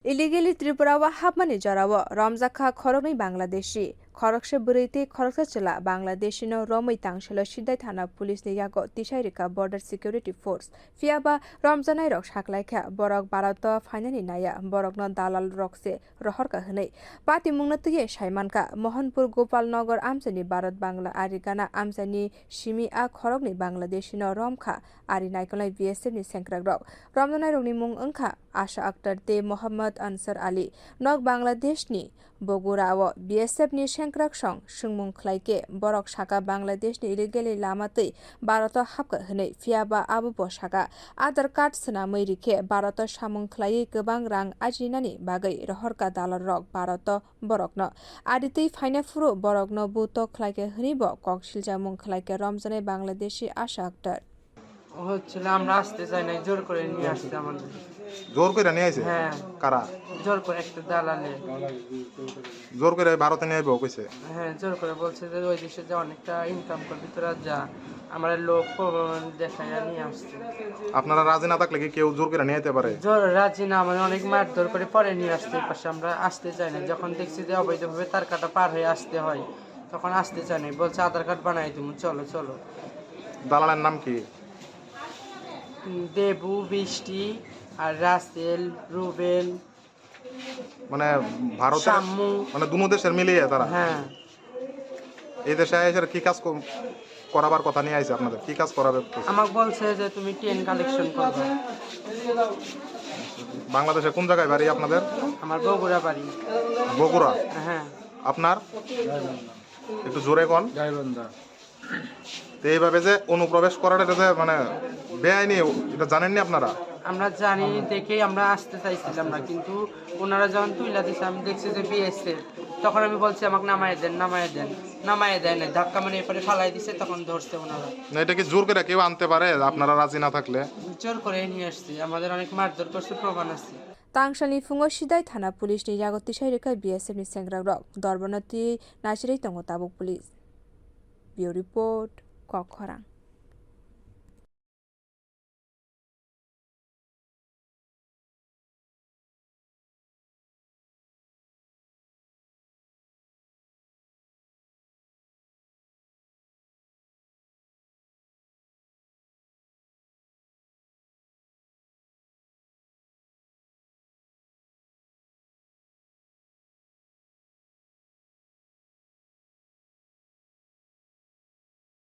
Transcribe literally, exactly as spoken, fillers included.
Illegally Tripura o hapmani jorao romjakha khoroknwi Bangladeshi. Khoroksa bwrwi tei khoroksa chwla Bangladeshi no romwi Tangsalo Sidai thana police ni yago tisai rwkha Border Security Force. Phiyaba romjanairok saklaikha borok Bharat o phainani naiya, borokno dalal rok se rohorkha hwnwi. Patimungno twiwi saimankha, Mohanpur Gopal Nagar amchaini Bharat Bangla ari gana amchaini simi a khoroknwi Bangladeshi no romkha ari naikolnai B S F ni sengkrakrok. Romjanairokni mung wngkha Asha Akhtar tei Mohammad Ansar Ali. Nok Bangladeshni Bogura o B S F ni sengkraksong swngmung khlaikhe borok sakha Bangladeshni illegally lama twi Bharat o hapkha hwnwi, phiyaba abo bo sakha Aadhaar card swnamwi rikhe Bharat o samung khlaiwi kwbang rang ajinani bagwi rohorkha dalalrok Bharat o borokno. Ari twi phaina phuru borokno buto khlaikha hwnwi bo kok silchamung khlaikha romjanai Bangladeshi Asha Akhtar. হচ্ছিল, আমরা আসতে চাই নাই, জোর করে নিয়ে আসছে আমাদের। জোর করে নিয়ে আইছে? হ্যাঁ। কারা? জোর করে একটা দালালে। জোর করে ভারতে নিয়ে আইবো কইছে? হ্যাঁ, জোর করে বলছে যে ওই দেশে যে অনেকটা ইনকাম করবি তোরা যা, আমার লোক প্রমাণ দেখাইয়া নিয়ে আসছে। আপনারা রাজি না থাকলে কি কেউ জোর করে নিয়ে আইতে পারে? জোর রাজি না, মানে অনেক মারধর করে পরে নিয়ে আসছে এই পাশে, আমরা আসতে চাই না। যখন দেখছি যে অবৈধভাবে তার কাটা পার হয়ে আসতে হয়, তখন আসতে চায় নাই, বলছে আধার কার্ড বানাই দিমু, চলো চলো। দালালের নাম কি? দেবু, বৃষ্টি আর রাসেল, রুবেল। মানে ভারতের, সাম্মু। মানে দুনো দেশের মিলিয়ে তারা? হ্যাঁ। এই দেশে এসে কি কাজ কর-, করাবার কথা নিয়ে আইছে আপনাদের? কি কাজ করাবে? আমাকে বলছে যে তুমি টেন কালেকশন করবে। বাংলাদেশে কোন জায়গায় বাড়ি আপনাদের? আমার বগুড়া বাড়ি। বগুড়া? হ্যাঁ। আপনার? একটু জোরে কন। গাইবান্ধা। তো এইভাবে যে অনুপ্রবেশ করাটা, এটা যে মানে বেআইনি, এটা জানেননি আপনারা? আমরা জানি দেখেই আমরা আসতে চাইছিলাম না, কিন্তু ওনারা যখন তুইলা দিছে, আমি দেখছি যে বিএসএফ, তখন আমি বলছি আমাকে নামায় দেন, নামায় দেন, নামায় দেয় না, ধাক্কা মানে এরপরে ফালাই দিছে, তখন ধরছে ওনারা। না, এটা কি জোর করে কেউ আনতে পারে? আপনারা রাজি না থাকলে? জোর করে নিয়ে আসছি, আমাদের অনেক মারধর করছে, প্রমাণ আছে। Tangsalni phungo Sidai thana police ni yago tisai rwkha B S F ni sengkrakrok, dorbono twi nasirwi tongo tabuk police. Bureau Report, Kokkhorang.